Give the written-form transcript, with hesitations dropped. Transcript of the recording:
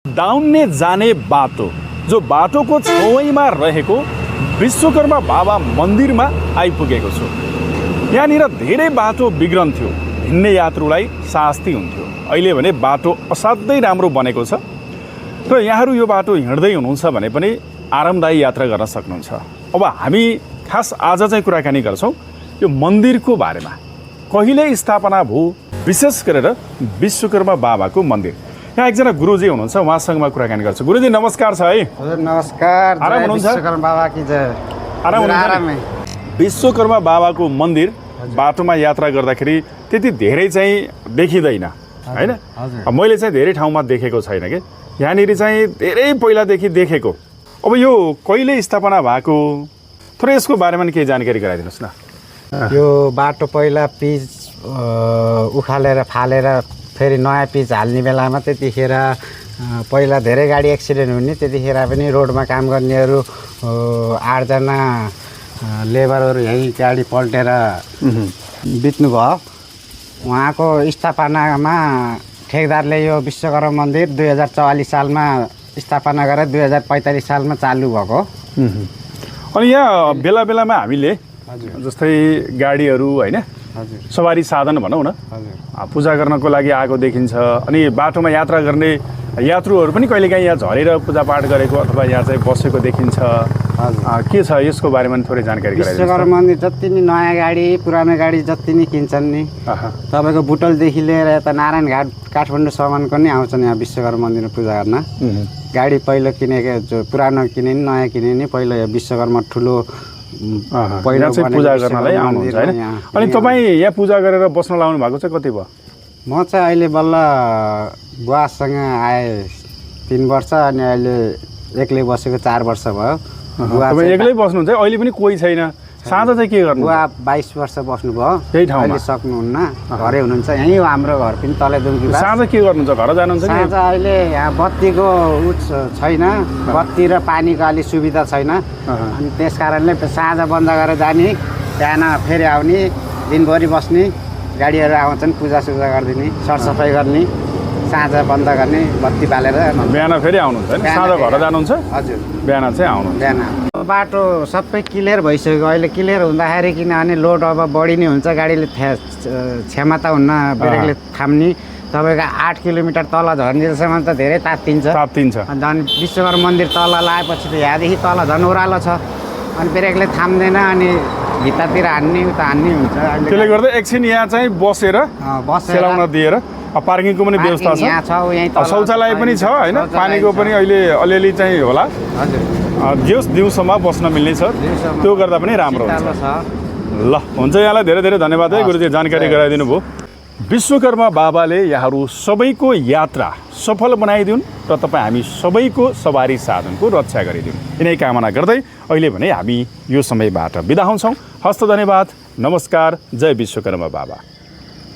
दाउन्ने जाने बाटो जो बाटोको छेउमा रहेको विश्वकर्मा बाबा मन्दिरमा आइपुगेको छु। यहाँनिर धेरै बाटो बिग्रन्थ्यो, हिँड्ने यात्रुलाई शास्ति हुन्थ्यो। अहिले भने बाटो असाध्यै राम्रो बनेको छ र यहाँहरू यो बाटो हिँड्दै हुनुहुन्छ भने पनि आरामदायी यात्रा गर्न सक्नुहुन्छ। अब हामी खास आज चाहिँ कुराकानी गर्छौँ यो मन्दिरको बारेमा। कहिले स्थापना भयो, विशेष गरेर विश्वकर्मा बाबाको मन्दिर। यहाँ एकजना गुरुजी हुनुहुन्छ, उहाँसँग म कुराकानी गर्छु। गुरुजी नमस्कार छ है। हजुर नमस्कार। आराम हुनुहुन्छ? विश्वकर्मा बाबा की जय। आराम हुनुहुन्छ? विश्वकर्मा बाबाको मन्दिर बाटोमा यात्रा गर्दाखेरि त्यति धेरै चाहिँ देखिँदैन हैन। मैले चाहिँ धेरै ठाउँमा देखेको छैन कि यहाँनिर चाहिँ धेरै पहिलादेखि देखेको। अब यो कहिले स्थापना भएको, थोरै यसको बारेमा केही जानकारी गराइदिनुहोस् न। यो बाटो पहिला पिच उखालेर फालेर फेरि नयाँ पिच हाल्ने बेलामा त्यतिखेर पहिला धेरै गाडी एक्सिडेन्ट हुने, त्यतिखेर पनि रोडमा काम गर्नेहरू 8 जना लेबरहरू यहीँ गाडी पल्टेर बित्नुभयो। उहाँको स्थापनामा ठेकदारले यो विश्वकर्मा मन्दिर 2044 सालमा स्थापना गरेर 2045 सालमा चालु भएको। अनि यहाँ बेला बेलामा हामीले जस्तै गाडीहरू होइन, सवारी साधन भनौँ न, पूजा गर्नको लागि आएको देखिन्छ। अनि बाटोमा यात्रा गर्ने यात्रुहरू पनि कहिलेकाहीँ यहाँ झरेर पूजापाठ गरेको अथवा यहाँ चाहिँ बसेको देखिन्छ। के छ यसको बारेमा थोरै जानकारी गराइदिनुहोस्। विश्वकर्मा मन्दिर जति नि नयाँ गाडी पुरानो गाडी जति नि किन्छन् नि, तपाईँको बुटलदेखि लिएर यता नारायण घाट काठमाडौँसम्मको नि आउँछन् यहाँ विश्वकर्मा मन्दिरमा पूजा गर्न। गाडी पहिलो किनेको जो पुरानो किने नि नयाँ किने नि पहिलो यहाँ ठुलो पहिला चाहिँ पूजा गर्नलाई आउनुहुन्छ हैन। अनि तपाईँ यहाँ पूजा गरेर बस्न लाउनु भएको चाहिँ कति भयो? म चाहिँ अहिले बल्ल बुवासँग आएँ 3 वर्ष, अनि अहिले एक्लै बसेको 4 वर्ष भयो। तपाईँ एक्लै बस्नुहुन्छ? अहिले पनि कोही छैन? साँझ चाहिँ के गर्नु? बुवा 22 वर्ष बस्नुभयो, त्यही ठाउँमा अहिले सक्नुहुन्न, घरै हुनुहुन्छ। यहीँ हो हाम्रो घर पनि तलेदुङ्गी। साँझ के गर्नुहुन्छ? घर जानुहुन्छ? साँझ अहिले यहाँ बत्तीको छैन, बत्ती र पानीको अलि सुविधा छैन, अनि त्यस कारणले साँझ बन्द गरेर जाने, बिहान फेरि आउने, दिनभरि बस्ने। गाडीहरू आउँछन् पूजासुजा गरिदिने, सरसफाइ गर्ने, साँझ बन्द गर्ने, बत्ती बालेर बिहान फेरि आउनुहुन्छ हैन? साँझ घर जानुहुन्छ? हजुर, बिहान चाहिँ आउनुहुन्छ। बिहान बाटो सबै क्लियर भइसक्यो। अहिले क्लियर हुँदाखेरि किनभने लोड अब बढी नै हुन्छ, गाडीले क्षमता हुन्न, ब्रेकले थाम्ने। तपाईँको 8 किलोमिटर तल झर्नेसम्म त धेरै तात्तिन्छ। अनि झन् विश्वकर्मा मन्दिर तल लाएपछि त यहाँदेखि तल झन् ओह्रालो छ, अनि ब्रेकले थाम्दैन, अनि भित्तातिर हान्ने उता हान्ने हुन्छ। त्यसले गर्दा एकछिन यहाँ चाहिँ बसेर सेलाउन दिएर पार्किङको पनि व्यवस्था छ, यहाँ छ, यहीँ शौचालय पनि छ होइन, पानीको पनि अहिले अलिअलि चाहिँ होला। हजुर, दिउँसोमा बस्न मिल्ने छ, त्यो गर्दा पनि राम्रो हुन्छ। ल हुन्छ, यहाँलाई धेरै धेरै धन्यवाद है गुरुजी, जानकारी गराइदिनु भयो। विश्वकर्मा बाबाले यहाँहरू सबैको यात्रा सफल बनाइदिउन् र तपाईँ हामी सबैको सवारी साधनको रक्षा गरिदिउन्, यिनै कामना गर्दै अहिले भने हामी यो समयबाट बिदा हुन्छौँ। हस्त धन्यवाद, नमस्कार, जय विश्वकर्मा बाबा।